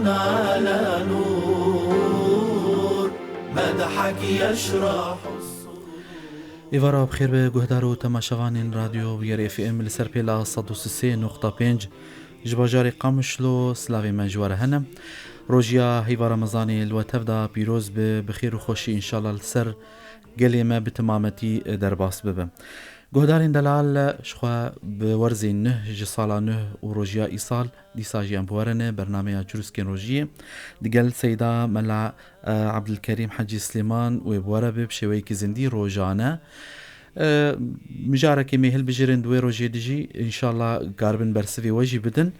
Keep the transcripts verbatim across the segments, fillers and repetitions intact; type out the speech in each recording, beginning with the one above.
على نور، مدحك يشرح الصدور. Êvara bi xêr be guhdar û temaşevanên Radyo Bûyer F M li ser pêla sed û sê nokta pênc ji bajarê Qamişlo, silavê me ji we re hene. Rojiya heyva Remezanê li we tev de pîroz be, bi xêr û xweşî înşallah li ser gelê me bi timametî derbas bibe. Guhdarên delal, ji xwe bi werzên nuh ji sala nuh û rojiya îsal, dîsa jî em bi we re ne, bernameya Çirûskên Rojiyê digel Seyda Mela, e, Ebdilkerîm Hecî Silêman wê bi we re be bi şêweyekî zindî rojane. E, mijarekê me hilbijirin di wê rojê de jî, înşallah karibin bersivê we jî bidin.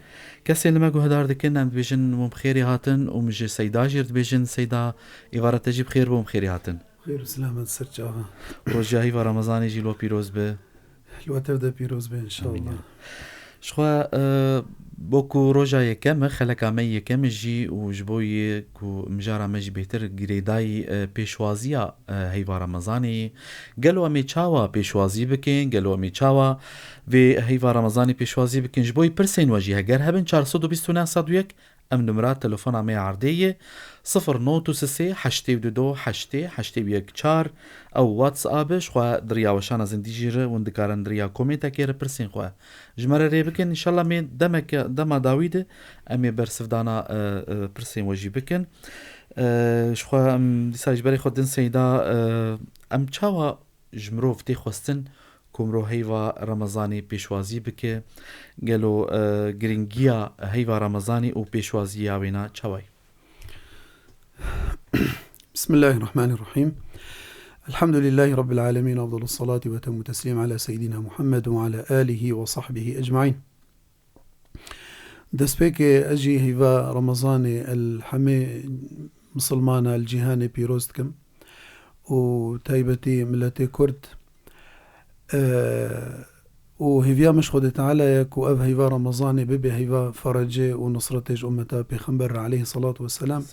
Kesên li me guhdar dikin, em dibêjin hûn bi xêrê hatin û min ji Seyda jî dibêjin, Seyda, êvara te jî bi xêr bo, hûn bi xêrê hatin. Xêr û selamet ser çava. Roja heyva Remezanê jî lo pîroz be. Li we tev de pîroz be înşallah. Amîn. Ji xwe, e, bo ku roja yekem e, xeleka me yekem e jî û ji bo yê ku mijara me jî bêhtir girêdayî, e, pêşwaziya, e, heyva Remezanê ye. Gelo em ê çawa pêşwazî bikin? Gelo em ê çawa vê heyva Remezanê pêşwazî bikin? Ji bo yê pirsên we jî heger hebin, çar sed û bîst û neh sed û yek, em numera telefona me ya erdê ye, sifir nod û sê, heştê û du, heştê, heştê û yek çar, ew WhatsApp e, ji xwe di riya weşana zindî jî re hûn dikarin di riya komêntekê re pirsên xwe ji me re rê bikin. Înşallah me demeke, dema dawî de em ê bersivdana, e, e, pirsên we jî bikin. E, ji xwe em dîsa ji berê xwe din Seyda, e, em çawa ji mirov tê xwestin ku mirov heyva Remezanê pêşwazî bike? Gelo, e, giringiya heyva Remezanê û pêşwaziya wêna çawa ye? بسم الله الرحمن الرحيم. الحمد لله رب العالمين، أفضل الصلاة وأتم التسليم على سيدنا محمد وعلى آله وصحبه أجمعين. Destpêkê ez jî heyva Remezanê el hemê misilmana el cîhanê pîroz dikim û taybetî miletê Kurd, e, û hêviya min ji Xwedê Teala ye ku ev heyva Remezanê bibe heyva ferecê û nusretê ji ummeta Pêxember re aleyhî selatu weselam.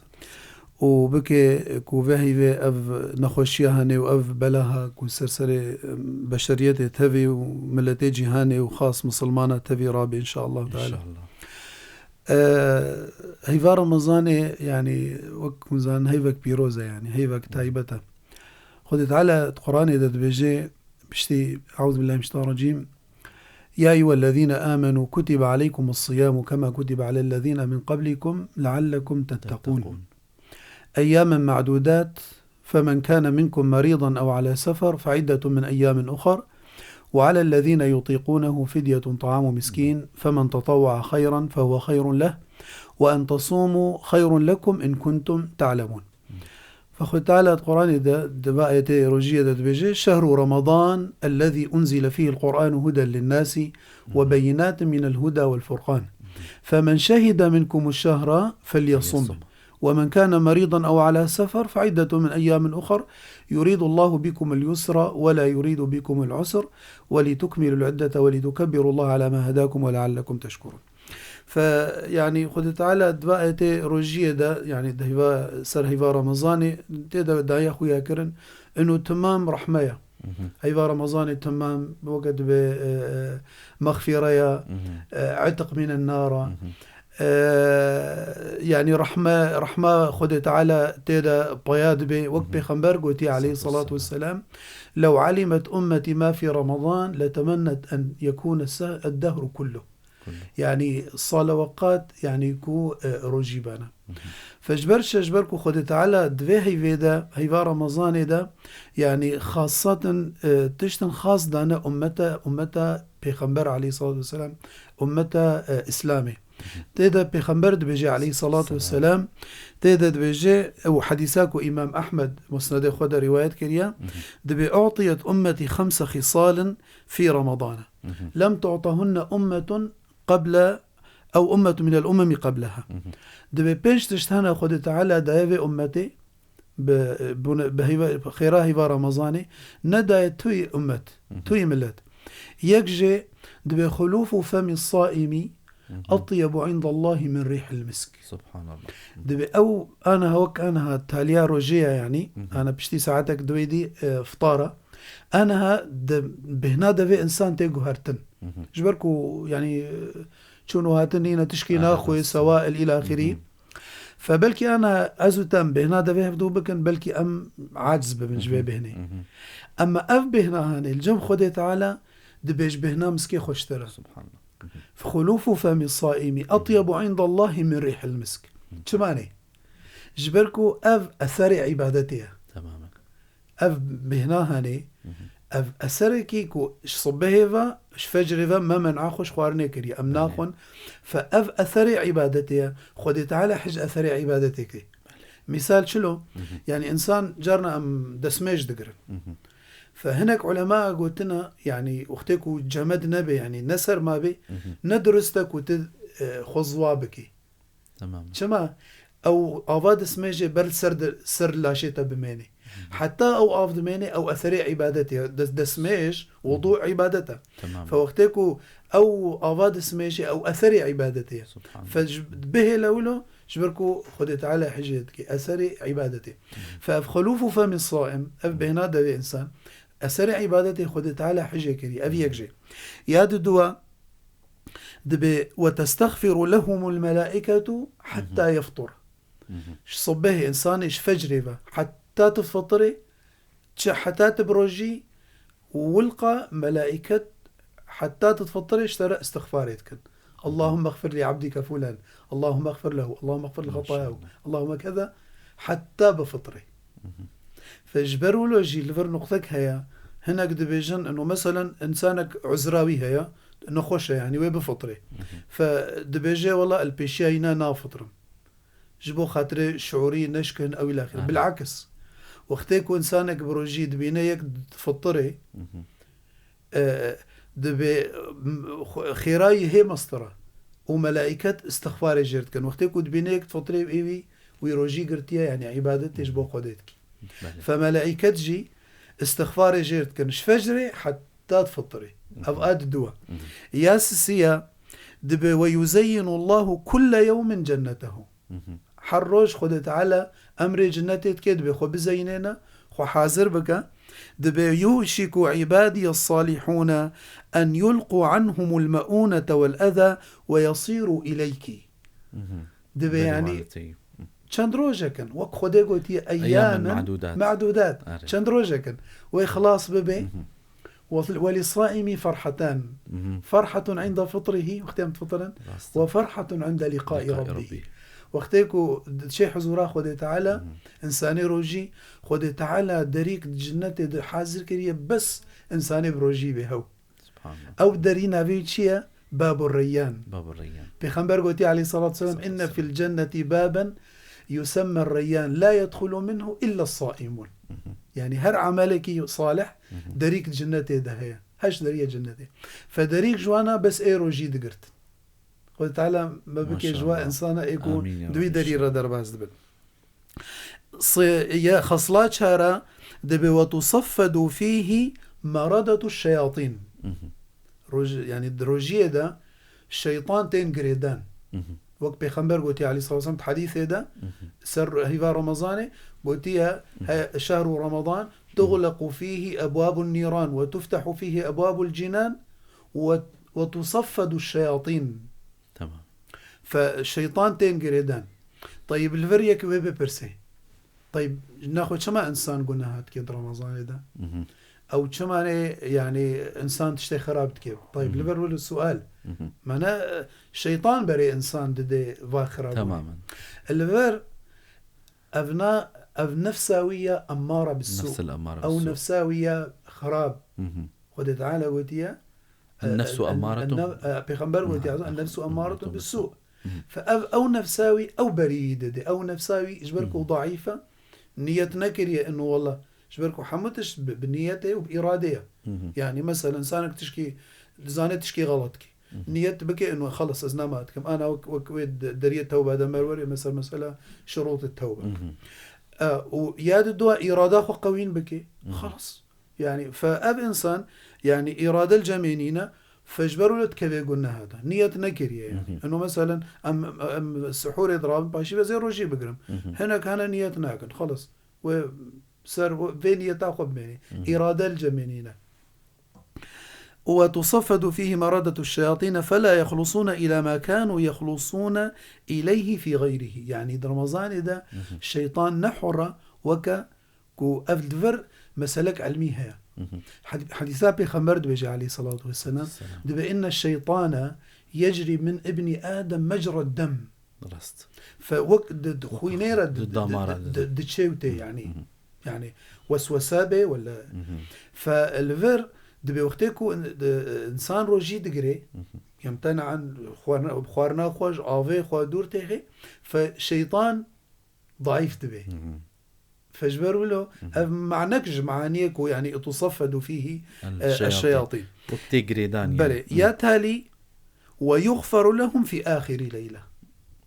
û bike ku vê heyvê ev nexweşiya hene û ev belaha ku ser serê, em, beşeriyetê tevî û miletê cîhanê û xas misilmana tevî rabe, înşallah teala. Înşallah. E, heyva Remezanê, yanî wek hûn zanin, heyvek pîroz e, yanî heyvek taybet e. Xwedê Teala di Quranê de dibêje, piştî, Eûzubillahimineşşeytanirracîm, يا أيها الذين آمنوا كتب عليكم الصيام كما كتب على الذين من قبلكم لعلكم تتقون. تتقون. أياما معدودات، فمن كان منكم مريضا أو على سفر فعدة من أيام أخر، وعلى الذين يطيقونه فدية طعام مسكين، فمن تطوع خيرا فهو خير له، وأن تصوموا خير لكم إن كنتم تعلمون. Xwedê Teala di Quranê de, di va ayetê rojiyê de dibêje, شهر رمضان الذي أنزل فيه القرآن هدى للناس وبينات من الهدى والفرقان، فمن شهد منكم الشهر فليصمه، ومن كان مريضا أو على سفر فعدة من أيام أخر، يريد الله بكم اليسر ولا يريد بكم العسر، ولتكملوا العدة ولتكبروا الله على ما هداكم ولعلكم تشكرون. Fe, yanî Xwedê Teala di va ayetê rojiyê de, yanî di heyva, ser heyva Remezanê tê de daye xuya kirin, ino timam rehme ye. Mhm. Heyva Remezanê timam, weke dibe, e, e, mexfîre ya, mhm, e, itiq mînen nara. Mhm. E, yanî rehme, rehma Xwedê Teala tê de paya dibe. Wek, mhm, Pêxember gotiye aleyhî selatu wesselam, لو علمت أمتي ما في رمضان لتمنت أن يكون الس-، الدهر كله. Yanî sala weqat, yanî ku, e, rojî bana. Mhm. Fe ji ber çi? Ji ber ku Xwedê Teala di vê heyvê de, heyva Remezanê de, yanî xasatin, e, tiştin xas dane ummeta, ummeta Pêxember aleyhî selatu wesselam, ummeta, e, Îslamê. Mhm. Tê de Pêxember dibêje aleyhî selatu wesselam, tê de dibêje, ew hedîsa ku Îmam Ehmed Musnedê xwe de rîwayet kiriye, mhm, dibê, أعطيت أمتي خمس خصال في رمضان، mhm, لم تعطهن أمة قبل، أو أمة من الأمم قبلها. Mhm. Dibê pênc tişt hene Xwedê Teala daye vê ummetê, bi, bi, bi heyva, xêra heyva Remezanê, nedaye tuyê ummet, mhm, tuyê millet. Yek jê dibê خلوف فم الصائم، mhm, أطيب عند الله من ريح المسك. Subhanallah. Dibê ew aniha wek aniha taliya rojê ye, yanî, mhm, ana piştî saetek duwê dî, e, fitara. Aniha di bêhna de vê însan tê guhertin. Mhm. Ji ber ku, yanî, çûn û hatin nîne, tişkî naxwe, sewail îl axirî. Mhm. Fe belkî ana ez û te em bêhna devê hevdû bikin, belkî em aciz bibin ji vê bêhnê. Emma ev bêhna hanê li cem Xwedê Teala dibê ji bêhna miskê xweştir e. Subhanallah. Xulûfu femi saîmî etyebu indallahi min rîhil misk. Çima ne? Ji ber ku ev eserê îbadetê ye. Temamen. Ev bêhna hanê, ev eserekî ku ji sibehê ve, ji fecrê ve me men'a xwe ji xwarinê kiriye. Em naxwin. Fe ev eserê îbadetê ye. Xwedê Teala hej eserê îbadetê kir. Mîsal çilo? Yanî însan carna em destmêj digirin. Fe hinek ulema gotine, yanî wextê ku cemed nebe, yanî ne serma be, ne durist e ku tu, e, xwe ziwa bikî. Tamam. Çima? Ew ava destmêjê ber li ser de, ser laşê te bimênê. Heta ew av dimênê, ew eserê îbadetê ye. Des-, destmêj, wudû îbadet e. Tamam. Fe wextê ku ew ava destmêjê, ew eserê îbadetê ye. Subhanallah. Fe ji, bihêle wilo, ji ber ku Xwedê Teala hijê dike, eserê îbadetê. Fe ev xulûfu femi saim, ev bêhna devê însan, eserê îbadetê Xwedê Teala hijê kirî, ev yek jê. Ya di dua, dibê, "Ve testexfiru lehumul melaiketu hatta yeftur." Ji sibehê însanê ji fecrê ve heta tu fitirê, çi heta tu bi rojî, wilqa melaiket heta tu fitirê ji te re istixfarê dikin. "Allahümme xfir li abdike fulan, Allahümme xfir lehu, Allahümme xfir li xetayahû, Allahümme keza", heta bi fitirê. Fe ji ber wilo jî li vir nuqtek heye, hinek dibêjin, ino meselen, însanek uzra wî heye, nexweş e, yanî wê bifitirê. Fe dibêje, "Wela, el pêşiya yîna nafitim." Ji bo xatirê şiûrî neşkin ew îlaxir. Bilakis, wextê ku însanek bi rojî dibîne yek difitirê, e, dibê, m-, xu-, xêrayî hê mestir e û melaiket istixfarê jê dikin. Wextê ku dibîne yek difitirê ê wî, wî rojî girtiye, yanî îbadetê ji bo Xwedê dikî. Belê. Fe melaiket jî istixfarê jê dikin. Ji fecrê heta difitirê. Ev a di dua. Ya sisiya dibê, "Ve yuzeyyinu Allahu kulle yewmin cennetehu." Her roj Xwedê Teala emrê cinnetê dike, dibê xwe bizeyînêne, xwe hazir bike. Dibê, "Yûşiku ibadiye salihûne en yulqu anhumul meûnete vel eza ve yasîru ileyki." Dibê, yanî, çend rojek in, wek Xwedê gotiye, "Eyyamen ma'dudat." Ma'dudat. Are. Çend rojek in. Wê xilas bibe. Ve, ve li saimi ferhatan. Ferhatun inde fitrihi, wextê em difitirin. Rast. Ve ferhatun inde liqai rabbihi. Wextê ku diçê huzura Xwedê Teala, însanê rojî, Xwedê Teala derîk di cinnetê de hazir kiriye, bes însanê bi rojî bê hew. Subhanallah. Ew derî navê çi ye? Babu Reyyan. Babu Reyyan. Pêxember gotiye aleyhissalatu vesselam, "Inne fil cenneti baben yusemma Reyyan, la yedxulu minhu illa saimun." Yanî her amelekî salih derîk cinnetê de heye. Heşt deriyê cinnetê. Fe derîk ji wana bes ê rojî digirtin. Xwedê Teala me bike ji wa insana ê ku di wî derî re derbas dibin. Sê-, ye xesla çara dibê, "Ve tusaffedu fîhî meredetu şeyatîn." Roj-, yanî di rojiyê de şeytan tên girêdan. Wek Pêxember gotiye aleyhissalatu vesselam di hedîsê de, ser hîva Remezanê gotiye, he, "Şehru Remezan tuxlequ fîhî ebwabun nîran ve tuftehu fîhî ebwabul cinan ve, ve tusaffedu şeyatîn." Tamam. Fe şeytan tên girêdan. Tayib, li vir yek wê bipirsê. Tayib, nexwe çima însan guneha dike di Remezanê de? Ew çima ne, yanî, însan tiştê xirab dike? Tayib, li vir wilo sual. Mane, e, şeytan berê însan dide va xirabûnê. Temamen. Li vir ev na, ev nefsa wî ya emmara bisû. Nefsel emmara bisû. Ew nefsa wî ya xirab. Xwedê Teala gotiye, "Ennefsu e, en-, emmaretun." Enne-, e, Pêxember gotiye, "Ennefsu emmaretun bisû." Fe ev, ew nefsa wî, ew berî dide. Ew nefsa wî ji ber ku daîf e, niyet nekiriye, ino wela. Ji ber ku hemû tişt bi, bi niyetê û bi îradê ye. Yanî mesela, însanek tişkî, dizane tişkî xelet dike. Niyet bike, ino xelas, ez nema dikim. Ana wek, wek wê de-, deriyê tewba de merwerê, mesela, mesela, şurûtê tewba. E, û ya di dua îrada xwe qewîn bike. Xelas. Yanî, fe ev însan, yanî, îrade li cemê nîne, fe ji ber wilo dikeve guneha de. Niyet nekiriye, yanî. Eno, meselen, em, em, em sihûrê dirabin, paşî ve zê rojî bigirim. Hinek hene niyet nakin, xelas. Wê ser wê, vê niyeta xwe bimênî. Îrade li cemê nîne. وتصفد فيه مردة الشياطين فلا يخلصون إلى ما كانوا يخلصون إليه في غيره. Yani di Remezanê de şeytan ne hor e weke ku ev li vir meselek ilmî heye. Had-, hadîsa Pêxember dibêje aleyhissalatu vesselam, Selam. Dibe inne şeytane yecrî min ibnî Adem mecra dem. Rast. Fe wek di, di xwînê re di, Di di, damara di, de. di, diçê û tê yani. Yani weswesa bê wele. Fe li vir dibê wextê ku in-, di, insan rojî digirê, yem tenan xwarina, xwarina xwe ji avê xwe dûr têxê, fe şeytan daîf dibê. Fe ji ber wilo ev manek ji maniyê ku yani tuseffedu fîhî El e, şeyatîn. Eşşeyatîn. Wek tê girêdan yani. Belê. Ya talî ve yuxferu lehum fî axirî leyla.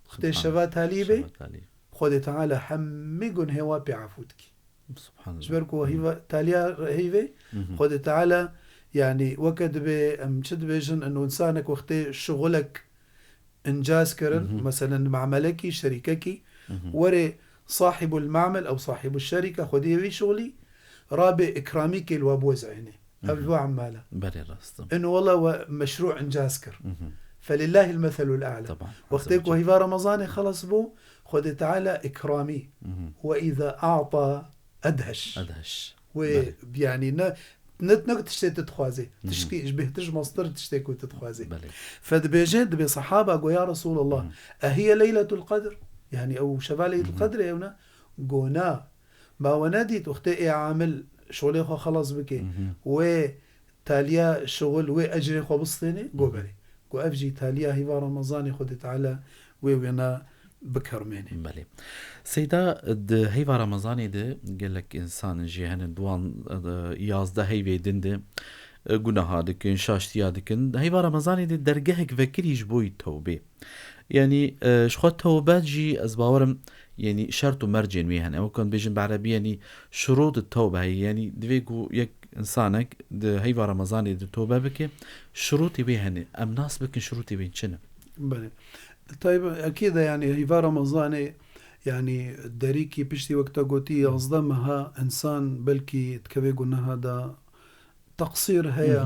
Wextê Subhan. şeva talî bê, Şeva talî. Xwedê Teala hemî gunhê wa pê efû dikî. Subhanallah. Ji ber ku hîva, taliya heyvê, Xwedê Teala, yani weke dibe, em çi dibêjin, eno insanek wextê şixulek incaz kirin, meselen mamelekî, şerîkekî, werê sahibul mamel ew sahibul şerîke, xwediyê wî şixulî, rabe ikramîkê li we biwezîne. Ev li we emale. Belê rast e. Eno wela we meşrû incaz kir. Felillahil meselul a'la. Taban. Wextê ku hîva Remezanê xelas bû, Xwedê Teala ikramî. Ve îza a'ta edheş. Edheş. Wê, Belê. yani ne, ne, ne tiştê tu dixwazê. Tişkî ji bêhtir ji mestir tiştê ku tu dixwazê. Belê. Fe dibêje, dibê sahaba go ya Resulallah, ehiye Leyletul Qedr? Yani ew şeva Leyletul Qedr e ew ne? Go na. Ma we nedît wextê ê amil şolê xwe xelas bike. Wê taliya şixul wê ecrê xwe bistêne, go belê. Go ev jî taliya hîva Remezanê Xwedê Teala wê wêna bikermêne. Belê. Seyda, di heyva Remezanê de gelek însan jî hene di wan, e, yazdeh heyvê din de, e, gunaha dikin, şaştiya dikin. Di heyva Remezanê de dergehek vekirî ji bo yî tewbê. Yanî, e, ji xwe tewbe jî ez bawerim, yanî şert û mercên wê hene. Ew kan bêjin bi erebî, yanî şurût tewbe heye. Yanî divê ku yek însanek di heyva Remezanê de tewbe bike, şurûtê wê hene. Em nas bikin şurûtê wê çi ne? Belê. Tayyib, ekîd e, yanî heyva Remezanê, yanî derîkî piştî wek te gotî, yazdeh meha însan belkî dikeve gunaha de, teqsîr heye.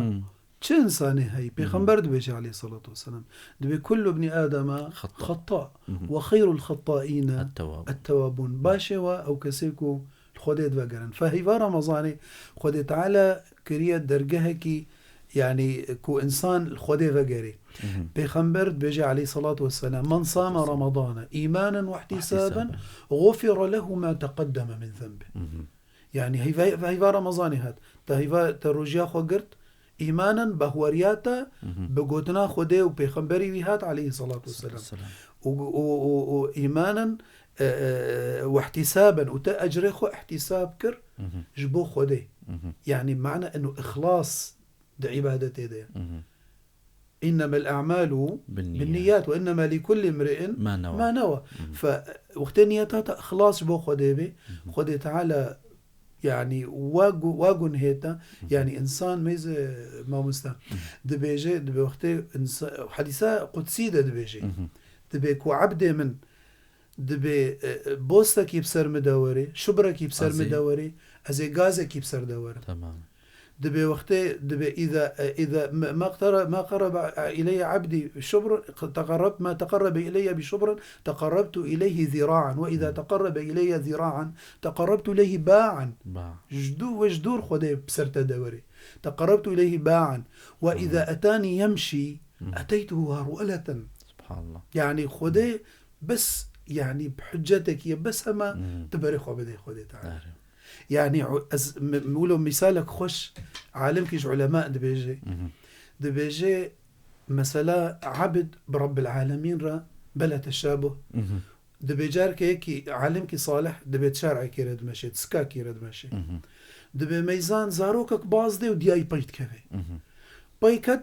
Çi însanê heyî? Pêxember dibêje aleyhissalatu vesselam. Dibê kullu bnî Ademe Xetta. xetta. Ve xeyrul xettaîne Ettewabun. ettewabun. Başê we ew kesê ku li Xwedê divegerin. Fe heyva Remezanê Xwedê Teala kiriye dergehekî, yanî ku însan li Xwedê vegerê. Pêxember dibêje aleyhissalatu vesselam, "Men same Remedane îmanen ve ihtisaben, gufire lehu ma teqeddeme min zenbi." Yani heyva, heyva Remezanê hat. Te heyva, te rojiya xwe girt, îmanen, bahweriya te bi gotina Xwedê û pêxemberî wî hat aleyhissalatu vesselam. Selam. Û, û, û, û îmanen, e, e, we ihtisaben, û te ecrê xwe ihtisab kir ji bo Xwedê. Yani mana eno îxlas di îbadetê de ye. Înnemel a'malu Binniyat. binniyat ve innema likulli imri'in Ma newa. ma newa. Fe wextê niyeta te ixlas ji bo Xwedê be, Xwedê Teala, yani, wa gu-, wa gunhê te, yani, însan mêze mamosta dibêje, dibe wextê insa-, hadîsa qudsî de dibêje. Dibe ku ebdê min Dibê, e, e, bostekî bi ser min de were, şubrekî bi ser min Gazî. de were, ez ê gazekî bi ser de werim. Tamam. Dibê wextê, dibê îza, e, îza me, me qere-, me qerebe ileyye abdî şubr, teqerreb, me teqerrebe ileyye bi şubrin, teqerrebtu ileyhi zira'an. Ve îza teqerrebe ileyye zira'an, teqerrebtu ileyhi ba'an. Ba. Ji dû-, ve ji dûr Xwedê bi ser te de were. Teqerrebtu ileyhi ba'an. Ve îza etani yemşî, eteytuhu harweleten. Subhanallah. Yani Xwedê bes, yani bi hüccetekî ye, bes hema Hmm. tu berê xwe bidê Xwedê Teala. Are. Yani u-, ez m-, m-, wilo misalek xweş, alimkî ji ulema dibêje. Mhm. Dibêje, mesela, abid bi Rabbil Alemîn re bela teşabuh. Mhm. Dibê carke yekî alimkî salih, dibê şer'ekî re dimeşê, sikakî re dimeşê. Mhm. Dibê meyzan zarokek baz dê û diyayî pey dikeve. Mhm. Pey ket,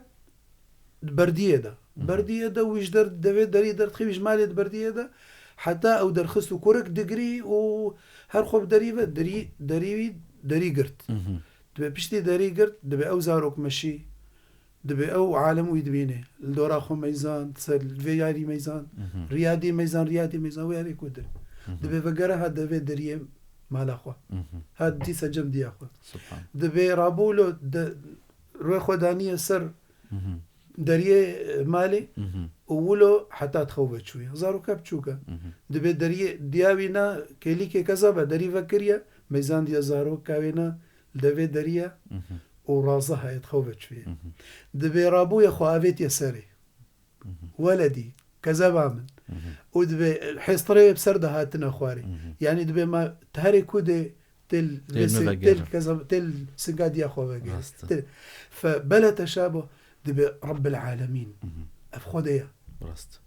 di berdiyê de. Mhm. Berdiyê de wî ji der devê derî derdixî, wî ji malê di berdiyê de, heta ew derxist û kurek digirî û her xwe bi derî ve, derî, derî wî, derî girt. Mhm. Dibê piştî derî girt, dibê ew zarok meşî, dibê ew alim wî dibînê. Li dora xwe meyzan, ser vê yarî meyzan, Mhm. riyadî meyzan, riyadî meyzan, wê yarî ku dir. Mhm. Dibê vegere ha devê deriyê mala xwe. Mhm. Ha dîsa cem diya xwe. Subhan. Dibê rabûlo de, Wê xwe daniye ser deriyê, e, malê û wilo heta dixew veçûye. Zaroka biçûk e. Dibê deriyê diya wî ne kêlîkê kezab e, derî vekiriye, meyzandiye zaroka wê ne li devê deriye û raze heye dixew veçûye. Dibê rabûye xwe avêtiye serê. Weledî, kezeba min. Û dibê hêstirê wê bi ser de hatine xwarê. Yanî dibê ma herê ku dê têl Têl vê min sê-, vegere. Têl kezab-, têl singa diya xwe vegere. Rast e. Têl-, fe bele teşabo dibê Rabbil Alemîn. Ev Xwedê ye. Rast.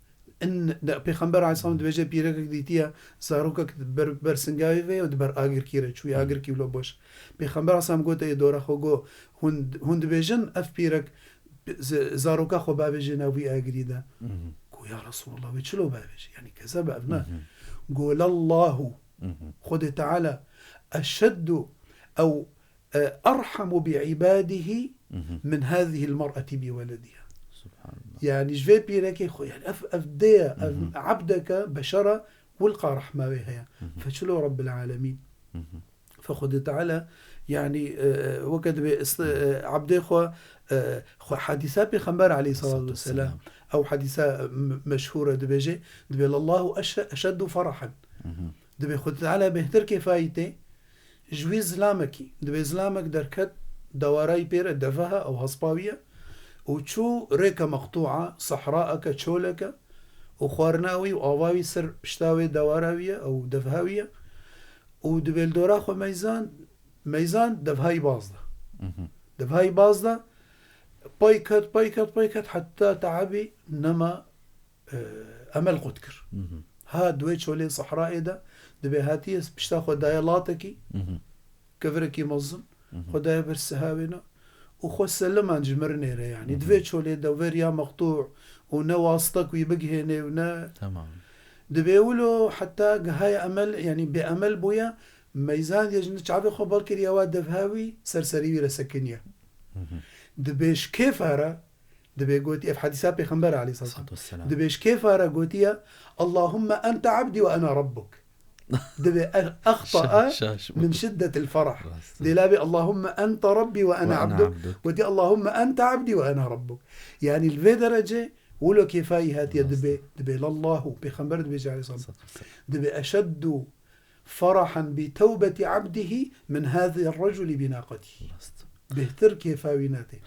In, de, Pêxember aleyhisselam dibêje pîrekek dîtiye zarokek ber, ber singa wê ve û di ber agirkî re çûye, agirkî wilo boş. Pêxember aleyhisselam gote yê dora xwe go, hûn, hûn dibêjin ev pîrek z-, zaroka xwe bavêje nav wî agirî de. Go ya Resulallah, wê çilo bavêje? Yanî kezeb ev ne. Go lallahu, Xwedê Teala eşeddu ew, e, erhamu bi ibadihi min hazihil mer'eti bi welediha. Subhanallah. Yani ji vê pîrekê xwe, yani ev, ev dê ye, ev ebdeke, beşera, wilqa rehma wê heye. Fe çilo Rabbil Alemîn. Fe Xwedê Teala, yani, e, weke dibê ist-, e, ebdê xwe, e, xwe hadîsa Pêxember aleyhissalatu vesselam, ew hadîsa, e, m-, meşhûr e, dibêje, dibê, "Lallahu eşe-, eşeddu ferahan." Dibê Xwedê Teala bêhtir kêfayî tê, ji wî zilamekî. Dibê zilamek derket, dewarayî pê re deveha ew hespa wî ye. Û çû rêke meqtûa, sehraeke, çoleke û xwarina wî û ava wî ser pişta wê dewara wî ye ew devha wî ye. Û dibê li dora xwe meyzan, meyzan devhayî baz da. Devhayî baz da, pay ket, pay ket, pay ket, heta teabî nema, e, emel qut kir. Ha di wê çolê sehrayê de dibê hatiye pişta xwe daye latekî, kevirekî mezin, xwe daye ber siha wê ne û xwe seliman ji mirinê re, yanî di vê çolê de vê riya meqtû û ne wastek wî bigihênê û ne. Tamam. Dibê wilo heta gihaye emel, yanî bê emel bûye, meyzan diye ji çavê xwe bal kiriye wa devha wî ser serî wî re sekiniye. Dibê ji kêfa re, dibê gotî, ev hadîsa Pêxember aleyhisselam. Salatu vesselam. Dibê ji kêfa re gotiye, "Allahümme ente abdi ve ena rabbuk." Dibê e-, exta'a Şaş, şaş. Min şiddetil ferah. Rast. Dê labê, "Allahümme ente rabbi ve ena Ve ena abduk." Abduk. Gotî, "Allahümme ente abdi ve ena rabbuk." Yani li vê derece wilo kêfayî hatiye. Rast. Dibê, dibê lallahu, Pêxember dibêje aleyhisselam. Salatu vesselam. Dibê eşeddu ferahan bi tewbeti abdihi min hazihir raculi bi naqetihi. Rast. Bêhtir kêfa wî netê.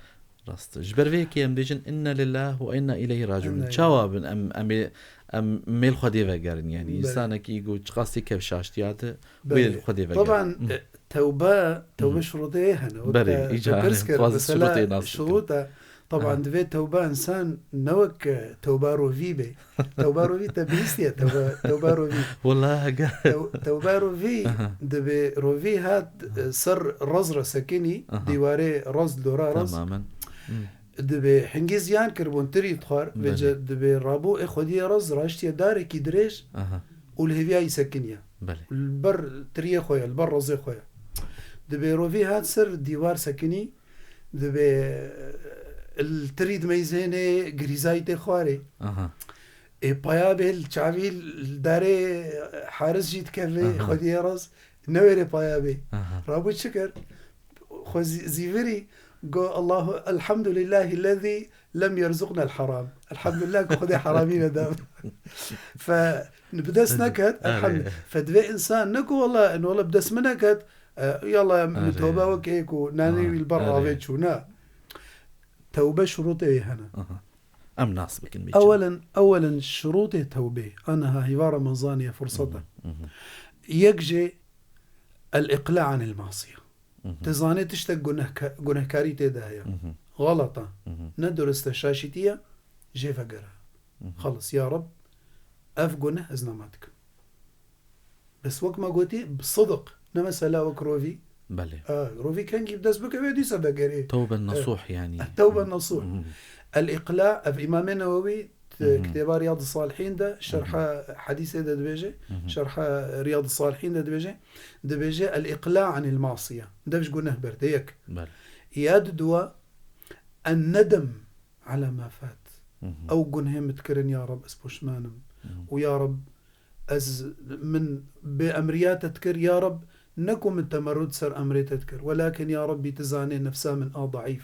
Rast. Ji ber vê yekê em bêjin, "Inna lillahi ve inna ileyhi raciun." Inna Çawa bin em, em ê, em mêl Xwedê vegerin, yani Belê. Însanekî ku çiqas tê kevşaştiya te, Belê. Wê Xwedê vegerin. Taban, Mhm. e, tewbe, tewbe Mhm. şurutê hene. Belê, Wekî îca te pirs kir, xwaz mesela şurutê nas bikin. Şurut e. Taban Aha. divê tewba insan ne wek, e, tewba rovî be. Tewba rovî te bihîstiye, tewba, tewba rovî. Wala hege. Tew-, tewba rovî Aha. dibê rovî hat, e, ser rez re sekinî, Aha. dîwarê rez, dora rez. Tamamen. Hmm. Dibê hingî ziyan kiribûn, tirî dixwar, Belê. vêce dibê rabû, ê xwediyê rez raştiye darekî dirêj Aha. û li hêviya yî sekiniye. Belê. Li ber tiriyê xwe ye, li ber rezê xwe ye. Dibê rovî hat ser dîwar sekinî, dibê, e, li tirî dimeyzênê girîzayî tê xwarê. Aha. Ê paya bê li çavî li darê haris jî dikeve, Aha. xwediyê rez, newêrê paya bê. Aha. Rabû çi kir? Xwe zî-, zîvirî, go, "Allahu, elhamdulillahillezî lem yerzuqnel haram." Elhamdulillah ku Xwedê heramî neda. Fe, bi dest Belê. neket, Erê. elhamdulillah. Fe divê insan ne ku, "Wala, en wala bi dest min neket, e, yala min Erê. tobe wek ê ku nanê Aha, wî li ber erê. avê çû." Ne. Tewbe şurutê wê hene. Aha. Em nas bikin bê çi. Ewelen, ewelen şurutê tewbê. Aniha hîva Remezanê ye, furset e. Mhm, mhm. Yek jê el-iqla anil masiye. Mhm. Tu zanê tiştek gunehka-, gunehkarî tê de heye. Mhm. Xelet e. Mhm. Ne durist e, şaşîtî ye, jê vegere. Mhm. Xelis, ya Reb, ev guneh ez nema dikim. Bes wek me gotî, bi sidiq, ne mesela wek rovî. Belê. E, rovî kengî bi dest bikeve, dîsa vegerê. Tewbe E, nasuh yani. e, tewbe nasuh. Mhm. El-Iqla, ev Îmamê Newewî, t-, Mhm. kitêba Riyad-ı Salihîn de, şerha Mhm. hedîsê de dibêje, Mhm. şerha Riyad-ı Salihîn de dibêje, dibêje, "El-Iqla anil masiye." Dev ji guneh berde, yek. Belê. Ya diduwa, "En-nedem ala ma fat." Mhm. Ew gunhê min dikirin, ya Reb, ez poşman im. Mhm. Û ya Reb, ez, min bê emriya te dikir, ya Reb, ne ku min temerrud ser emrê te dikir, welakin ya Rebbî, tu zanê nefsa min a daîf.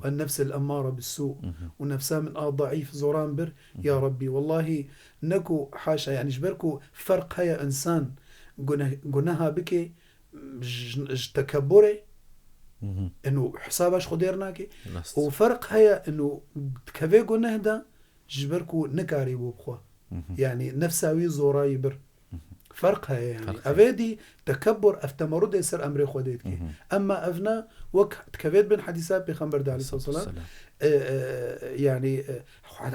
والنفس الأمارة بالسوء. û nefsa min a daîf zoran bir, ya Rabbî, wellahî ne ku haşa, yani ji ber ku ferq heye insan guneh-, guneha bike ji, ji tekeburê, inu hesaba ji Xwedê re nake. Rast. Û ferq heye inu dikeve guneh de ji ber ku nikarî bû bixwe. Yani nefsa wî zorayî bir. Ferq heye yani. Ferq heye. Evê dî tekebur, ev temerudê ser emrê Xwedê dike. Emma ev ne, wek dikevêt bin hedîsa Pêxember de aleyhissalatu vesselam, e, e, yani, e,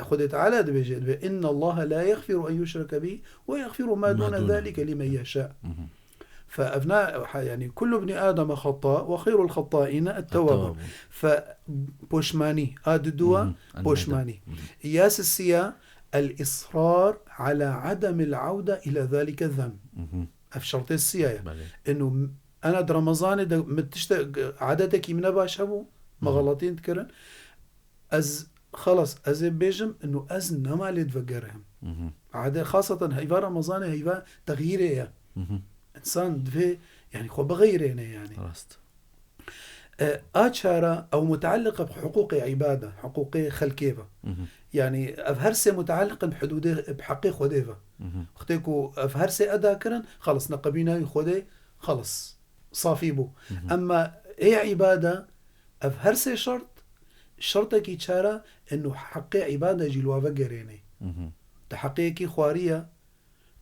Xwedê Teala dibêje, dibê, "Inna Allaha la yaghfiru en yushraka bihi ve yaghfiru ma dune zalike limen yasha." Fe ev ne, ha, yani, "Kullu bni Ademe xata ve xeyrul xataîne ettewabun." Fe poşmanî, a diduwa, poşmanî. Ya sisiya, el-israr ala ademil aude ila zalike zem. Ev şertê siya ye. Belê. Inu, ena di Remezanê de min tişte, adetekî min ne baş hebû, me xeletîn dikirin. Ez, xelas, ez ê bêjim, inu ez nema lê divegerihim. Ade, xaseten heyva Remezanê heyva texyîrê ye. Însan divê, yani, xwe bixeyrêne, yani. Rast. E, a çara ew mutealliq bi hiqûqê îbad e, hiqûqê xelkê ve. Yani ev her sê mutealliq in bi hudûdê, bi heqê Xwedê ve. Wextê ku ev her sê eda kirin, xelas, neqebîna wî Xwedê, xelas, safî bû. Emma ê îbad e, ev her sê şert, şertekî çara inu heqê îbad e jî li we vegerêne. Te heqê yekî xwariye,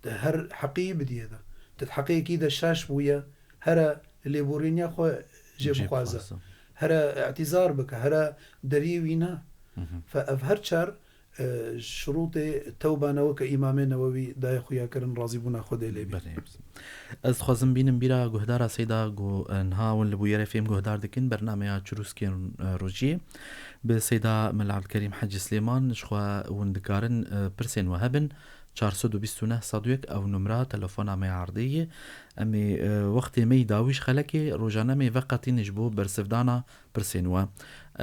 Te her heqî bidiyê de. Te heqê yekî de şaş bûye, here lêborîniya xwe jê bixwaze. Here îtîzar bike, here deriyê wî ne. Fe ev her çar, e, şurûtê tewba ne weke Îmamê Newewî daye xuya kirin, razîbûna Xwedê lê bî. Belê. Ez dixwazim bînim bîra guhdara Seyda ku, e, niha hûn li bûyerê fêm guhdar dikin, bernameya Çirûskên, e, Rojiyê bi Seyda Mela Ebdulkerîm Hecî Silêman, ji xwe hûn dikarin, e, pirsên we hebin. Çar sed û bîst û neh sed û yek, ew numra telefona me ya erdê ye. Em ê, e, wextê me yî dawî ji xelekê, rojane me yî veqetînin ji bo bersivdana pirsên we.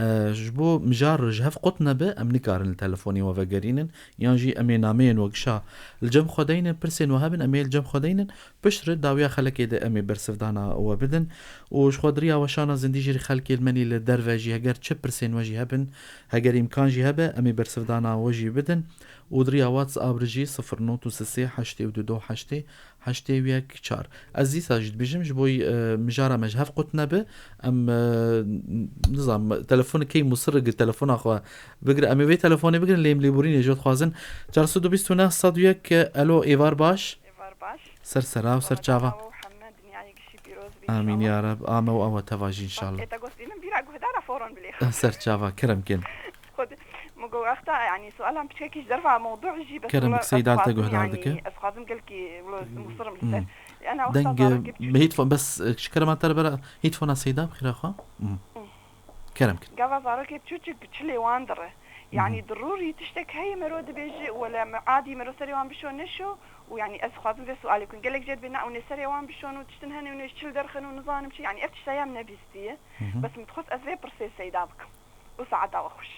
E, ji bo mijar ji hev qut nebe, em nikarin li telefonê we vegerînin, yan jî em ê nameyên we gişa li cem xwe deynin, pirsên we hebin, em ê li cem xwe deynin, piştre dawiya xelekê de em ê bersivdana we bidin. Û ji xwe di riya weşana zindî jî xelkê li menî li derve jî heger çi pirsên we jî hebin, heger îmkan jî hebe, em ê bersivdana we jî bidin. Û di riya WhatsApp re jî sifir not û sê heştê û du heştê heştê û yek çar. Ez dîsa jî dibêjim, ji bo, e, mijara me ji hev qut nebe, em, e, nizam, telefonê key musir gi telefona xwe bigire. Em ê vê telefonê bigirin, lê em lêborînê jî dixwazin. Çar sed û bîst û neh sed û yek, elo, êvar baş. Êvar baş. Ser sera û ser çava. Heme dinyayê gişî pîroz bî. Amîn ya Reb. Ame û ewe teva jî înşallah. Ê te gost bînim bîra guhdara foron bilê. Ser çava, kerem kin. Xwedê, min got, wexta, yani, sualan piçkekî ji derva mewdû jî, bes Kerem wela bik, Seyda li te guhdar dike. Ez xwazim gelkî wilo musir im li ser. Ana wexta Deng, zarokê bi hîtfon, bes, e, ji kerema te re bera hîtfona Seyda bixîra xwe. Kerem kin. Gava zarokê biçûçik bi çilê wan dire. Yani, dirûrî tiştek heye mero dibêje, wele me adî mero serê wan bişo neşo, û yani ez xwazim vê sualê kun. Gelek jê dibê na, û nê serê wan bişon û tiştin hene û nê ji çil derxin û nizanim çi. Yani, ev tişta ya min nebîstiye. Bes min dixwest ez vê pirsê Seyda bikim. Û saeta we xweş.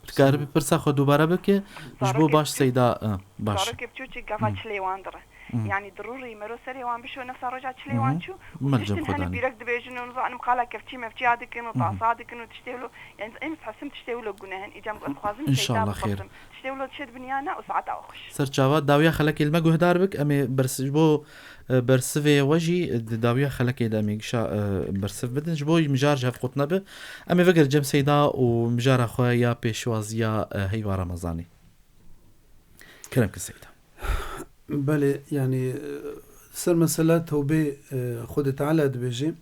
Dikaribî pirsa xwe dubare bike, ji bo baş Seyda, e, baş. Zarokê biçûçik gava çilê wan dire. Yani dirûrî mero serê wan bişo nefsa roja çilê wan çû. Û tiştin hene pîrek dibêjin û nizanim qala kevçî mevçiya dikin û tasa dikin û tiştê wilo. Yani em dixwasim tiştê wilo guneh in. Îca em dixwazim Seyda bipasim. Tiştê wilo çi dibin ya ne û saeta we xweş. Ser çava dawiya xelekê li me guhdar bik, em ê bers-, ji bo, e, bersivê we jî di dawiya xelekê de em ê gişa, e, bersiv bidin. Ji bo mijar ji hev qut nebe, em ê vegerin cem Seyda û mijara xwe ya pêşwaziya, e, heyva Remezanê. Kerem ki Seyda. Belê, yani, e, ser mesela tewbê, e, Xwedê Teala dibêje,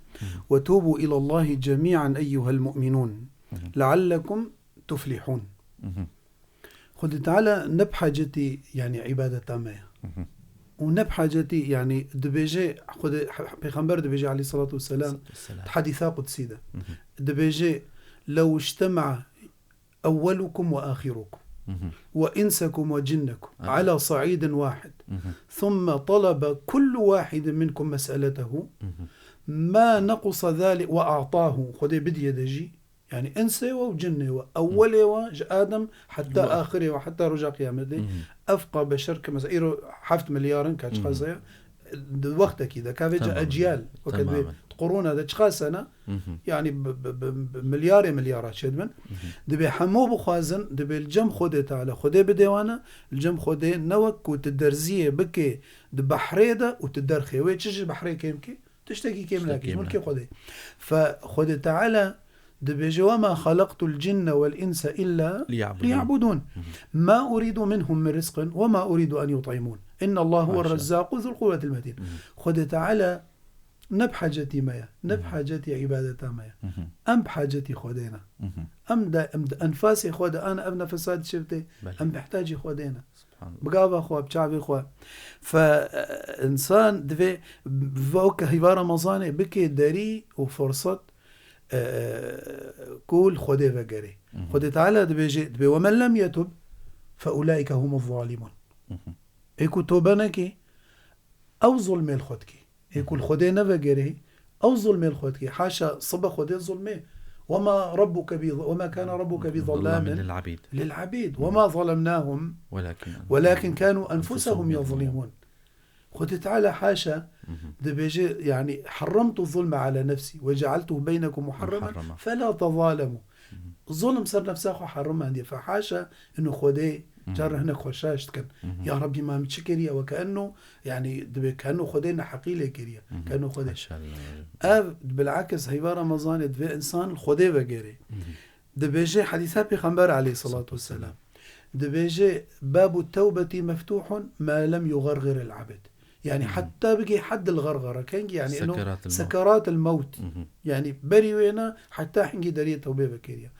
"Ve tubu ilallahi cemi'an eyyuhel mu'minun, leallekum tuflihun." Xwedê Teala ne bi hacetî, yani, îbadeta me ye. Û ne bi hacetî, yani, dibêje, Xwedê, Pêxember dibêje, aleyhissalatu vesselam, di hedîsa qudsî de. Dibêje, "Lew ictema'a ewwelukum ve ahirukum ve insekum ve cinnekum ala sa'idin wahid, thumme talaba kullu wahidin minkum mes'eletehu, ma nequsa zalik ve a'tahu." Xwedê bidiye de jî, yani insê we û cinnê we, ewwelê we ji Adem heta axirê we, heta roja qiyametê, ev qa beşer ki mesela îro heft milyar in, kaç qasa ye, di wextekî de, ka vêca Temamen. eciyal, weke dibê Temamen. di qurûna de çiqas sene, Mhm. yanî bi, bi, bi, bi milyarê milyara çêdibin, Mhm. dibê hemû bixwazin, dibê li cem Xwedê Teala, Xwedê bidê wana, li cem Xwedê ne wek ku tu derziyê bikê di behrê de û tu derxê wê, çi ji behrê kêm kê? Tiştekî kêm Tiştekî nakî, ji kêm mulkê nakî. Xwedê. Fe Xwedê Teala dibêje, "Ve ma xalaqtul cinne vel insa illa Liya'budun. liya'budun. Mhm. Ma uridu minhum min rizqin ve ma uridu en yut'imun. İnnallaha huve Maşallah. rezzaku zul quwwetil metin." Mhm. Xwedê Teala ne bi hacetî me ye, ne bi Mhm. hacetî îbadeta me ye. Mhm. Em bi hacetî Xwedê ne. Mhm. Em de, em di enfasê xwe de, an ev nefesa dişevitê, Belê. em bi ihtacî Xwedê ne. Subhanallah. Bi gava xwe, bi çavê xwe. Fe, e, însan divê, weke heyva Remezanê bikê derî û firset, e, ku li Xwedê vegerê. Mhm. Xwedê Teala dibêje, dibê, "Ve men lem yetub fe ulaike humuz zalimun." Mhm. Ê ku tobe nekê, ew zulmê li xwe dikê. Ê ku li Xwedê nevegerê, ew zulmê li xwe dikê. Haşa sibe Xwedê zulmê. "Ve ma rabbuke bi, ve ma kana rabbuke bi Zallamin zallamin lil abid. lil abid. Ve ma zalemnahum Welakin. welakin kanu enfusahum yazlimun." Xwedê Teala haşa Mhm. dibêje, yani, "Harramtu zulme ala nefsi ve cealtuhu beynekum muharramen Muharrama. fela tezalemu." Mhm. Zulm ser nefsa xwe harim andiye. Fe haşa inu Xwedê Mhm. car hinek xwe şaş dikin. Mhm. Ya Rabbî, ma min çi kiriye? Weke eno, yani, dibê ke eno Xwedê neheqî lê kiriye. Mhm. Ke eno Xwedê. Haşa lillah. Ev, bilakis, heyva Remezanê divê insan li Xwedê vegerê. Mhm. Dibêje hedîsa Pêxember aleyhissalatu vesselam. Dibêje, "Babu tewbeti meftuhun ma lem yugargir el abd." Yani, Mhm. heta bigê hed el gargara. Kengî, yani, eno Sekeratil mewt. sekeratil mewt. Mhm. Yani, berî wêna heta hingî deriyê tewbê vekiriye.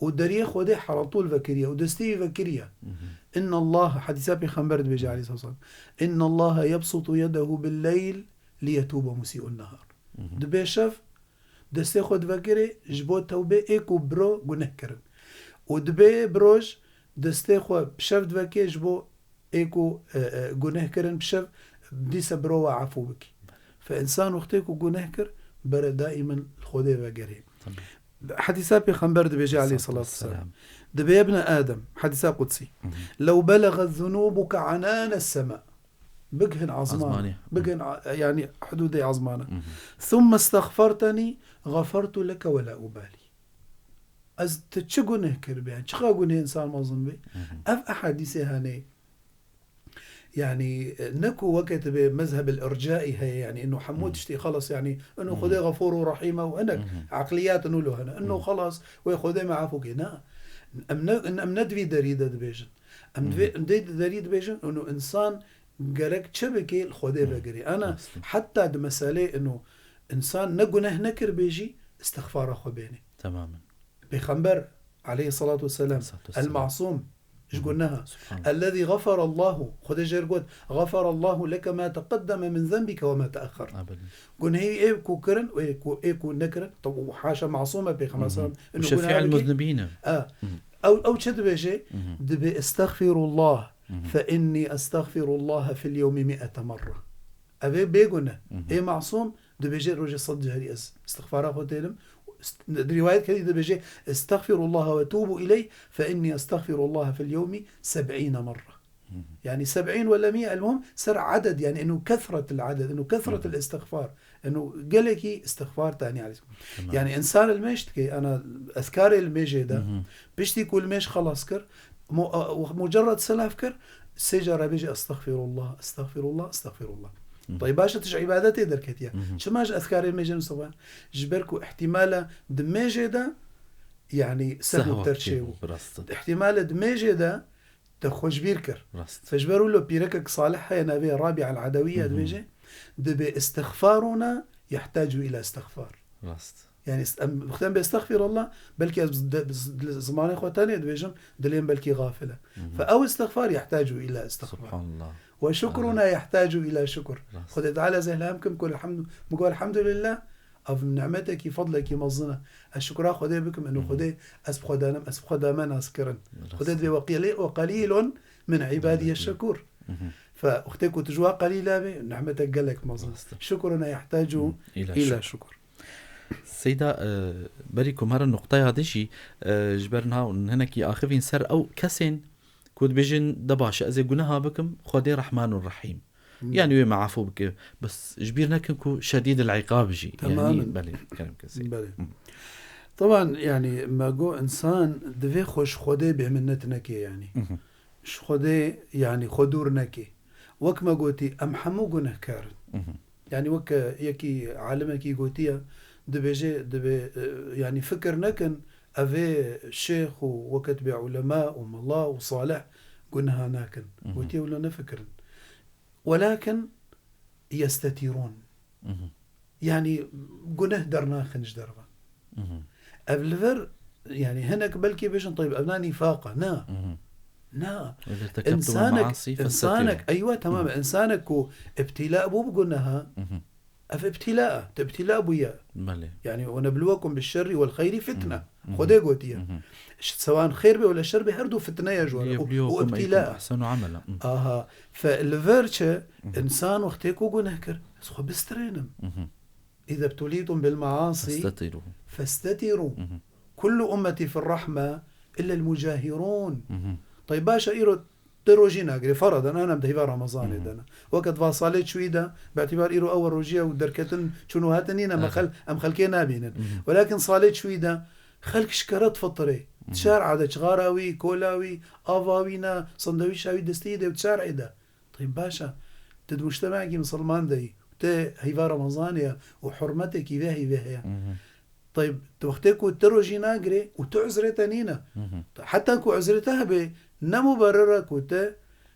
Û deriyê Xwedê heratol vekiriye. Û destê wî vekiriye. Mhm. "İnna Allah", hedîsa Pêxember dibêje aleyhisselam. "İnna Allah yebsutu yedehu bil leyl liyetube musi'un nehar." Mhm. Dibê şev, destê xwe divekirê ji bo tewbê ê ku biro guneh kirin. Û dibê bi roj destê xwe bi şev divekê ji bo ê ku, e, e, guneh kirin bi şev, dîse biro we efû bikî. Fe însan wextê ku guneh kir, bere daîmen li Xwedê vegerê. Tamam. Hedîsa Pêxember dibêje aleyhissalatu vesselam. Dibê, "Yebne Adem", hedîsa qudsî. Hı hı. "Lew beleget zunubuke anane sema." Bigihin azmana. Azmanî. Bigihin a-, yani hududê azmana. Hı hı. "Thumme istexferteni, xefertu leke ve la ubali." Ez, tu çi guneh kiribî? Yani, çiqa guneh însan mezin bî? Hı hı. Ev ehadîsê hene. Yani, ne ku weke tu bê mezhebil ircaî heye, yani, inu hemû Hı. tiştî xelas, yani, inu Hı. Xwedê xefûr û rehîm e û hinek Hı hı. eqliyat inu lo hene. Inu Hı. xelas, wê Xwedê me efû kê. Na. Em ne, em ne di vî derî de dibêjin. Em Hı hı. divê, em dê derî dibêjin, inu însan gerek çi bike, li Xwedê Hı. vegirê. Ana, Aslında. heta di meselê inu însan ne guneh nekir bê jî, istixfara xwe bênê. Temamen. Pêxember aleyhissalatu vesselam, Aleyhissalatu vesselam. El-Masûm, ji Hı hı. guneha. Subhanallah. Ellezî xeferallahu, Xwedê jê re got, "Xeferallahu leke ma teqeddeme min zenbike ve ma teexxer." Amin. Gunehî ê ku kirin, ê ku, ê ku nekirin, tabi, haşa masûm e Pêxember Hı hı. sallam, Û inu şefî guneha el bikî. muznibîn e. Ha. Hı hı. Ew, ew çi dibêje? Hı hı. Dibê, "Estexfirullah, Hı hı. fe inni estexfirullaha fil yewmi mi'ete merre." Ev ê bêgune. Hı hı. Ê masûm dibêje, "Rojê sed carî ez istixfara xwe têlim." Di rîwayet kedî dibêje, "Estexfirullaha ve tûbu ileyh, fe inni estexfirullaha fil yewmi seb'îne merre." Hı hı. Yani seb'în ve le mi'e, el-muhim, ser aded, yani inu kethretil aded, inu kethretil Hı hı. istixfar, inu gelekî istixfar tanî aleyh. Tamam. Yani însan li mêj dike, ana ezkarê li mêjê de, Hı hı. piştî ku li mêj xelas kir, mu-, a, mucerred selav kir, sê cara bêje, "Estexfirullah, estexfirullah, estexfirullah." Hı. Tayyib, baş e, tu ji îbadetê derketiye. Hı hı. Çima ji ezkarê mêjê nusixwe? Ji ber ku ihtimale di mêjê de, yani, sehw Sehw ter çêbû. çêbû, bi rast e. Ihtimale di mêjê de te xwe ji bîr kir. Rast. Fe ji ber wilo pîrekek salih heye, navê Rabî el-Edewiye Hı hı. dibêje, "Dibê istixfaruna yehtacu ila istixfar." Rast. Yani, est-, em, wextem bê estexfirullah, belkî ez de, z-, zimanê xwe tenê dibêjim, dilê min belkî gafil e. Hı hı. Fe ew istixfar yehtacu ila istixfar. Subhanallah. Ve şukruna Aa. yehtacu ila şukur. Rast. Xwedê Teala ez ê hilhem kim ku elhamdu-, min got elhamdulillah, ev nimetekî, fedlekî mezin e. Ez şukra Xwedê bikim, eno Hı hı. Xwedê ez bi xwe danim, ez bi xwe dame naskirin. Rast. Xwedê divê, "Ve qeli-, ve qelîlun min îbadiye Hı hı. şekur." Hı hı. Fe wextê ku tu ji wa qelîla bî, nimetek gelek mezin. Rast. Şukruna yehtacu Hı. Îla ila şukur. şukur. Seyda, e, berî ku me re nuqteya dijî, e, ji ber niha hinekî axivîn ser ew kesên ku dibêjin, "De baş e, ez ê guneha bikim, Xwedê Rehman û Rehîm." Yani wê me afû bike. Bes ji bîr nekin ku şedîd el-îqab jî. Temamen. Yani, belê, kerem kesê. Belê. Teban, yani, me got, insan divê xwe ji Xwedê bêminnet neke, yani. Mhm. Ji Xwedê, yani, xwe dûr neke. Wek me gotî, em hemû gunehkar in. Mhm. Yani, wek yekî alimekî gotiye, dibêje, dibê, e, yani, fikir nekin, evê şêx û weke dibê ulema û mela û salih guneha nakin. Mhm. Gotiye, wilo nefikirin. Welakin yestetîrûn. Mhm. Yani, guneh dernaxin ji derve. Mhm. Ev li vir, yani, hinek belkî bêjin, teyb, ev na nîfaqa, na. Mhm. Na. Wele tekeptum İnsanek, maasi, insanek, festetirû. Eywa, tamam, Mhm. insanek ku ibtila bû bi guneha, Mhm. ev ibtila, te ibtila bûye. Belê. Yani, "Ve nebluwekum bi şerri vel xeyri fitne." Mhm. Mhm. Xwedê gotiye. Mhm. Ş-, sewan xêr be wele şer be, her du fitne ye ji we re. Û, û Liyebluwekum ibtila. Eyyukum ahsenu amela. Mhm. Aha. Fe li vir çi? Mhm. İnsan wextê ku guneh kir, ez xwe bistrênim. Mhm. "İze btulîtum bil maasi Festetirû. festetirû. Mhm. Kullu ummeti fir rahme illa el mucahirûn." Mhm. Teyb, baş e, îro te rojî nagirê, feradan, ana em di heyva Ramazanê Mhm. de ne. Weke di va salê çûyî de, bi îtîbar îro ew rojiye û derketin, çûn û hatin nîne, me Evet. xel-, em xelkê nabînin. Mhm. Welakin salê çûyî de, xelk ji kere difitirê. Mhm. Di şer'a de, çixara wî, kola wî, ava wî ne, sandewîşa wî destî de, di şer'ê de. Teyb, baş e. Tu di mujtemekî misilman de yî. Tu heyva Remezanê ye û hurmetekî vê heyvê heye. Mhm. Teyb, tu wextê ku tu rojî nagirê û tu uzrê te nîne. Mhm. Heta ku uzrê te hebe, ne muberrir e ku tu,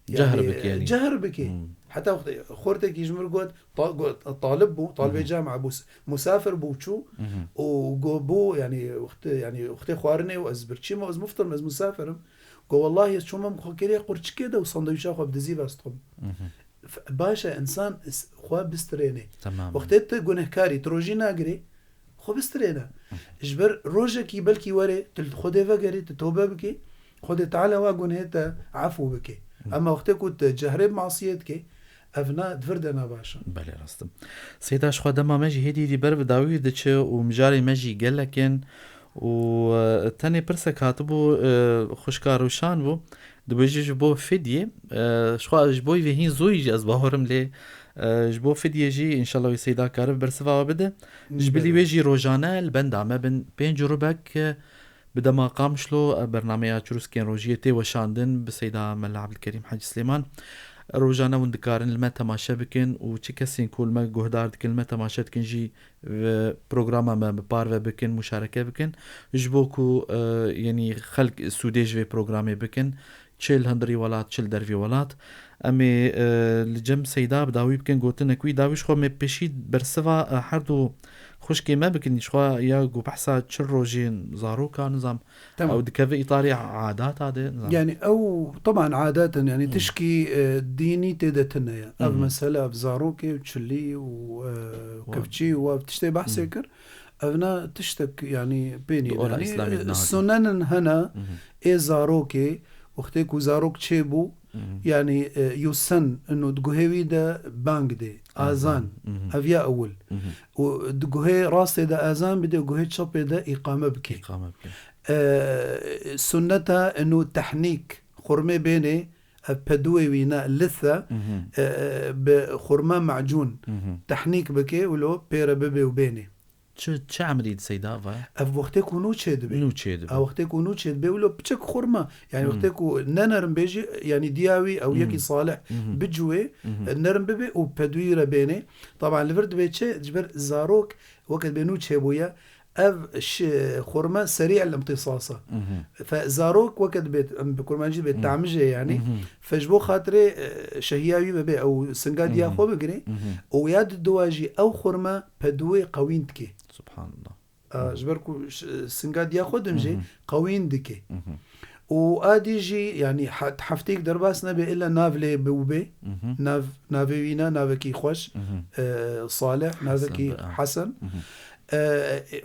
Cehr yani, bikî, yani. cehr bikî. Mhm. Heta wextê xortekî ji mir got, ta-, got, talib bû, talibê Mhm. camia bû, s-, musafir bû, çû Mhm. û got bû, yani, wextê, yani, wextê xwarinê û ez birçî me, ez muftirim, ez musafir im. Got, "Wellahî ez çûme min xwe kiriye qurçikê de û sandwîça xwe bi dizî ve stixim." Mhm. F-, baş e, insan s-, xwe bistrêne. Tamam. Wextê tu gunehkarî, tu rojî nagirê, xwe bistrêne. Mhm. Ji ber rojekî belkî were, tu li Xwedê vegerî, tu tobe bikî, Xwedê Teala wa gunehê te efû bike. Mhm. Ema wextê ku tu cehrê bi masiyê dikê, ev na, di vir de ne baş e. Belê, rast e. Seyda, ji xwe dema me jî hêdî hêdî ber bi dawî diçe û mijarê me jî gelek in. Û, e, tenê pirsek hatibû, e, xwişka Rûşan bû. Dibêje ji bo fidyê, e, ji xwe ji bo vê hîn zûyî jî ez bawerim lê, e, ji bo fidyê jî înşallah wê Seyda karibe bersiva we bide. Ji bilî Belê. wê jî rojane li benda me bin pênc rubek, e, bi dema Qamişlo, e, bernameya Çirûskên Rojiyê tê weşandin bi Seyda Mela Ebdilkerîm Hecî Silêman. Rojane hûn dikarin li me temaşe bikin û çi kesên ku li me guhdar dikin, li me temaşe dikin jî ve programa me bi parve bikin, muşareke bikin. Ji bo ku, e, yenî xelk sûdê ji vê programê bikin, çi li hundirî welat, çi li dervî welat. Em ê, e, li cem Seyda bi dawî bikin gotinek wî. Dawî ji xwe me pêşî bersiva, e, her du xwişkê me bikin. Ji xwe ya ku behsa çil rojên zarokan, nizam, Tamam. Ew dikeve îtarê adata de, nizam. Yani ew, teban adat in, yani Hmm. tişkî, e, dînî tê de tune ye. Ev Hmm. mesele, ev zarokê û çilî û, e, Wa- kevçî û ev tiştê behsê Hmm. kir. Ev ne tiştek, yani pê nîne. Di ora Yani, Îslamê e, de nehatiye. Sunenin hene, Mhm. ê zarokê, wextê ku zarok çêbû, Mhm. yani, e, yusen, ino di guhê wî de bang dê, Azan. azan, Mhm. ev ya ewil. Mhm. Û di guhê rastê de azan bidê û guhê çepê de îqame bikê. Îqame bike. E, sunneta ino tehnîk, xurmê bênê, ev peduwê wî ne, lithe, Mhm. e, e, bi xurma macûn Mhm. tehnîk bike û lo pê re bibê û bênê. Çi, çi emrî di Seyda va? Ev wextê ku nû çê dibe. Nû çê dibe. Ev wextê ku nû çê dibe, wilo piçek xurma. Yani Hmm. wextê ku ne nerim bêjî, yani diya wî ew Hmm. yekî salih Hmm. biciwê, Hmm. e, nerim bibe û pedûyî re bênê. Taban li vir dibe çi? Ji ber zarok weke dibe nû çêbûye. Ev şi-, xurma serî el imtisasa. Hmm. Fe zarok weke dibe, em bi kurmancî dibe Hmm. tamijê yani. Hmm. Fe ji bo xatirê, e, şehiya wî bibe, ew singa diya Mhm. xwe bigire. Mhm. Û ya di dua jî ew xurma pedûyê qewîn dike. Subhanallah. A, Mhm. ji ber ku ş-, singa diya xwe dimjê, Mhm. qewîn dike. Mhm. Û a dî jî, yani, he-, hefteyek derbas nebe, illa nav lê bi û bê. Mhm. Nav, navê wî ne, navekî xweş, Mhm. e, salih, Hesen navekî be, a. hesen. Mhm. E,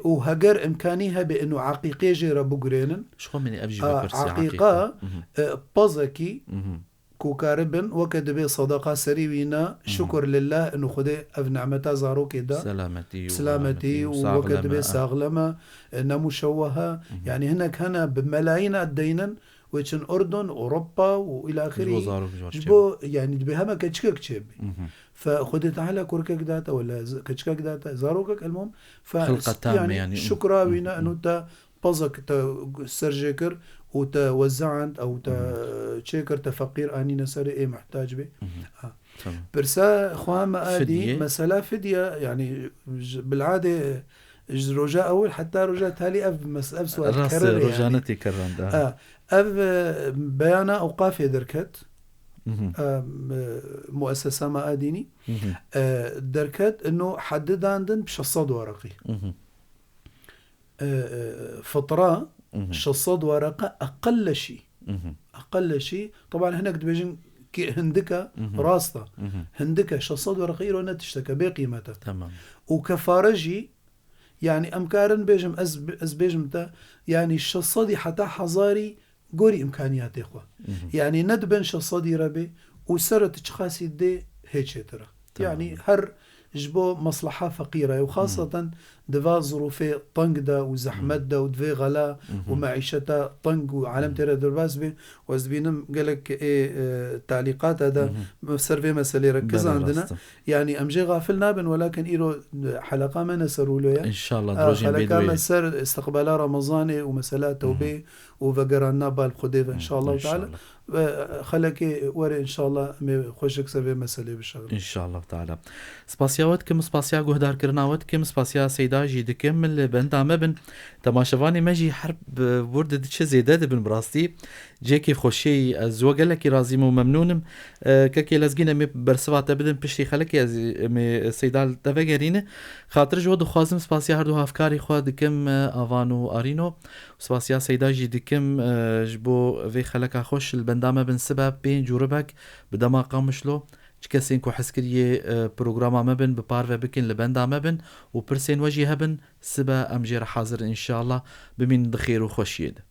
û heger imkanî hebe, ino eqîqê jê re bigurênin. Ji xwe min ev jî A, vepirsî, eqîqa, eqîqa. Mhm. e, pezekî Mhm. ku karibin, weke dibe sedeqa serî wî ne, Mhm. şukur lillah, ino Xwedê ev nemeta zarokê da. Selametî û Selametî û û saxleme, weke dibe a. saxleme, e, nemûşewehe. Mhm. Yani hinek hene bi melayîna deynin wê çin Urdun, Ewropa û îla axirî. Ji bo zarok ji wan çêbe. Ji bo, yanî, dibê heme keçikek çêbe. Mhm. Fe Xwedê Teala kurkek date, wela z-, keçikek date, zarokek, elmom, fe Xilqe tam, yanî, yanî, şukra wî ne, mhm, eno te pezek te ser jê kir û te wezeand ew te, mhm, çêkir, te feqîr anîne serê ê muhtac bê. Mhm. Ha. Tamam. Pirsa xwe me a dî, fidye, mesela fidye, yanî, ji, bil'adê ji roja ewil heta roja talî ev mes-, ev sual kerre. Rast e, rojane tê kerrand, ha. Ha. Ev, e, beyana ewqafê derket. Mhm. E, m-, muessesa me a dînî. Mhm. E, derket, ino heddi dandin bi şeş sed wereqî. Mhm. E, e, fitra, mhm, şeş sed wereqe eqelle şî. Mhm. Eqelle şî. Teban hinek dibêjin ki hindike, mhm, rast e. Mhm. Hindike, şeş sed wereqe îro ne tişteke bê qîmet e. Tamam. Û kefare jî, yanî em karin bêjim, ez, ez bêjim te, yanî şeş sedî heta hezarî gorî îmkaniyatê xwe. Mhm. Yanî ne di bin şeş sedî re bê û sere tu çiqasî dê hê çêtir e. Tamam. Yanî her ji bo mesleha feqîra ye û, mhm, xaseten di va zirûfê teng de û zehmet, mhm, de û di vê xela û, mhm, meîşeta teng û alem, mhm, tê re derbas bê û ez dibînim gelek ê, e, talîqata de, mhm, ser vê meselê re, tamam, kizandine. Rast e. Yanî em jê xafil nabin, welakin îro heleqa me ne ser wilo ye. Înşallah, a, rojên bê xeleka me ser istiqbala Remezanê û mesela, mhm, tewbê û vegeranina bal bi Xwedê ve, mhm, înşallah teala. Înşallah. Ve xelekê were înşallah em ê xweşik ser vê meselê bişexilin. Înşallah teala. Spasiya we dikim, spasiya guhdarkirina we dikim, spasiya Seyda jî dikim. Li benda me bin. Temaşevanê me jî her bi wir didiçe zêde dibin bi rastî. Cihekî xweşiyê, ez ji we gelekî razî me û memnûn im. E, kekê Lezgîn, em ê bersiva te bidin, piştî xelekê ez, em ê Seyda li te vegerîne. Xatir ji we dixwazim, spasiya her du hevkarî xwe dikim, e, Avan û Arîno. Spasiya Seyda jî dikim, e, ji bo vê xeleka xweş. Li benda me bin sibe pênc û ribek bi dema Qamişlo. Çi kesên ku hez kiriyê, e, programa me bin, bi parve bikin, li benda me bin û pirsên we jî hebin, sibe em jê re hazir in, înşallah. Bimînin di xêr û xweşiyê de.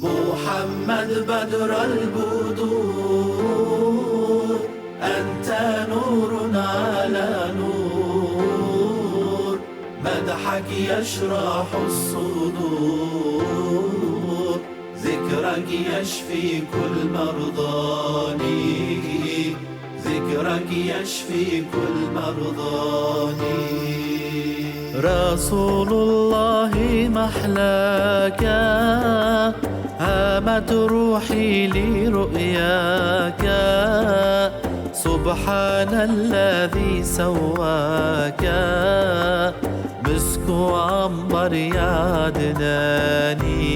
محمد بدر البدور، أنت نور على نور، مدحك يشرح الصدور، ذكرك يشفي كل مرضاني، ذكرك يشفي كل مرضاني. رسول الله محلاك، هامت روحي لرؤياك. سبحان الذي سواك، مسك وعنبر يا عدناني،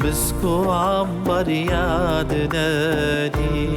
مسك وعنبر يا عدناني.